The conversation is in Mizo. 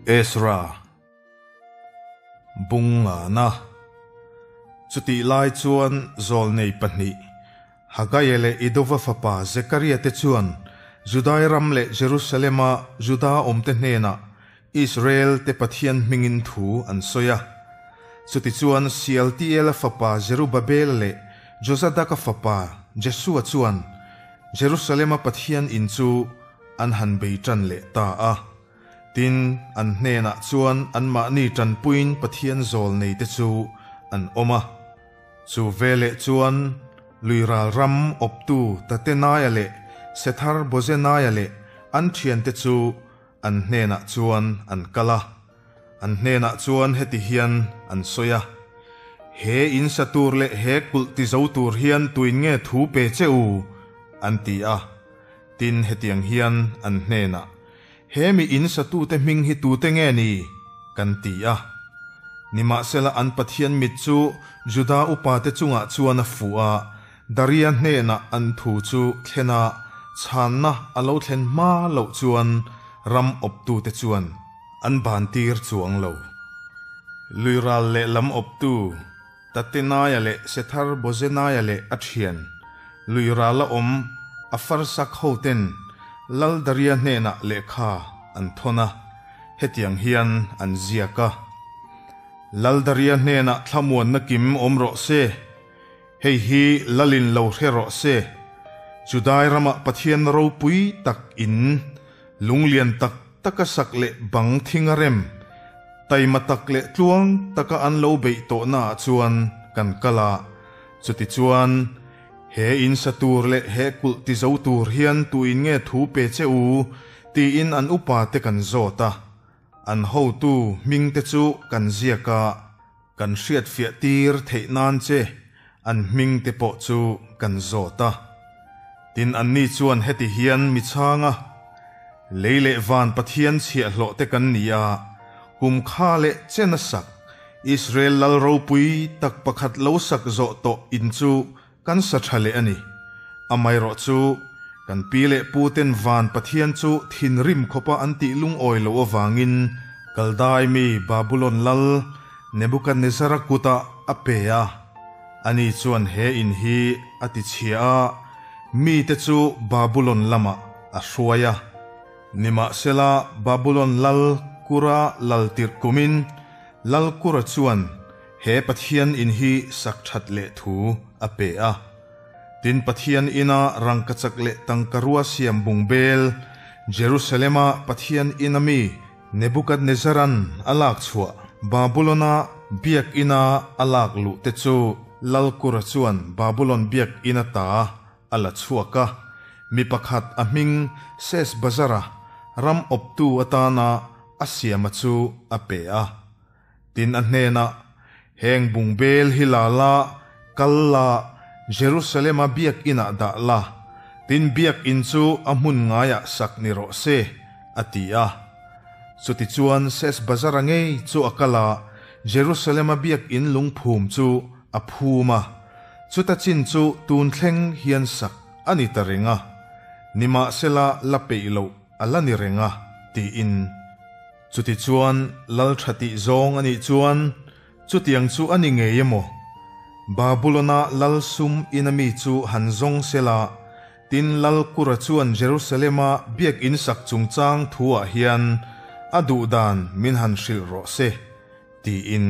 Ezra bung ngana. Chutih lai chuan zawlnei pahnih, Hagaia leh Idova fapa Zekaria te chuan Judai ram leh Jerusalema Juda awmte hnenah Israel te Pathian hmingin thu an sawi a. Chutichuan Sealtiela fapa Zerubabela leh Jozadaka fapa Jesua chuan Jerusalema Pathian in chu an han bei tan leh ta a. Tin, an hnenah chuan anmahni tanpuiin Pathian zawl neite chu an awm a. Chu veleh chuan Luiral ram awptu Tatenaia leh Sethar Bozenaia leh an thiante chu an hnenah chuan an kal a. An hnenah chuan heti hian an sawi a, He in sa tur leh he kulh ti zo tur hian tuin nge thu pe che u? an ti a. Tin, hetiang hian an hnenah, He mi in satute hming hi tute nge ni? kan ti a. Nimahsela an Pathian mit chu Juda upate chungah chuan a fuh a, Daria hnenah an thu chu thlen a, chhanna a lo thlen hma loh chuan ram awptute chuan an bantir chuang lo. Luiral lehlam awptu Tatenaia leh Sethar Bozenaia leh a thian, lui rala awm a farsak hoten Lal Daria hnenah lehkha an thawn a, hetiang hian an ziak a, Lal Daria hnenah thlamuanna kim awm rawh se, hei hi Lalin lo hre rawh se, Judai ramah Pathian ropui tak in Lunglian tak taka sak leh bang thing a rem, taima tak leh tluang taka an lo beih tawhnaah chuan kan kal a. Chutichuan, he in sa tur leh he kulh ti zo tur hian tuin nge thu pe che u? tiin an upate kan zawt a. An hotu hmingte chu kan ziak a, kan hriatfiah tir theih nan che an hmingte pawh chu kan zawt a. Tin, anni chuan heti hian mi chhang a, Lei leh van Pathian chhiahhlawh te kan ni a, kum kha leh chen a sak, Israel lal ropui tak pakhat lo sak zawh tawh in chu kan sa tha leh a ni. Amaherawh chu, kan pi leh pu ten van Pathian chu thinrim khawpa an tih lungawi loh avangin Kaldai mi Babulon lal Nebukadnezara kutah a pe a. Ani chuan he in hi a ti chhia a, mite chu Babulon lamah a hruai a. Nimahsela, Babulon lal Kura lal tirh kumin Lal Kura chuan he Pathian in hi sak that leh thu a pe a. Tin, Pathian ina rangkachak leh tangkarua siam bungbel, Jerusalema Pathian ina mi Nebukadnezaran a lak chhuah Babulona biak ina a lak luh te chu Lal Kura chuan Babulon biak ina ta a la chhuak a, mi pakhat a hming Sesbazara ram awptu atana a siama chu a pe a. Tin a hnenah, Heng bungbel hi la la, kal la, Jerusalema biak inah dah la, tin biak in chu a hmun ngaiah sak ni rawh se, a ti a. Chutichuan Sesbazara ngei chu a kal a, Jerusalema biak in lungphum chu a phum a, chuta chin chu tun thleng hian sak a ni ta reng a, nimahsela la peih loh a la ni reng a, tiin. Chutichuan lal tha tih zawng a nih chuan chutiang chu a ni ngei emaw? Babulona lal sum ina mi chu han zawng sela, tin lal Kura chuan Jerusalema biakinn sak chungchang thuah hian a duh dan min han hrilh rawh se, tiin.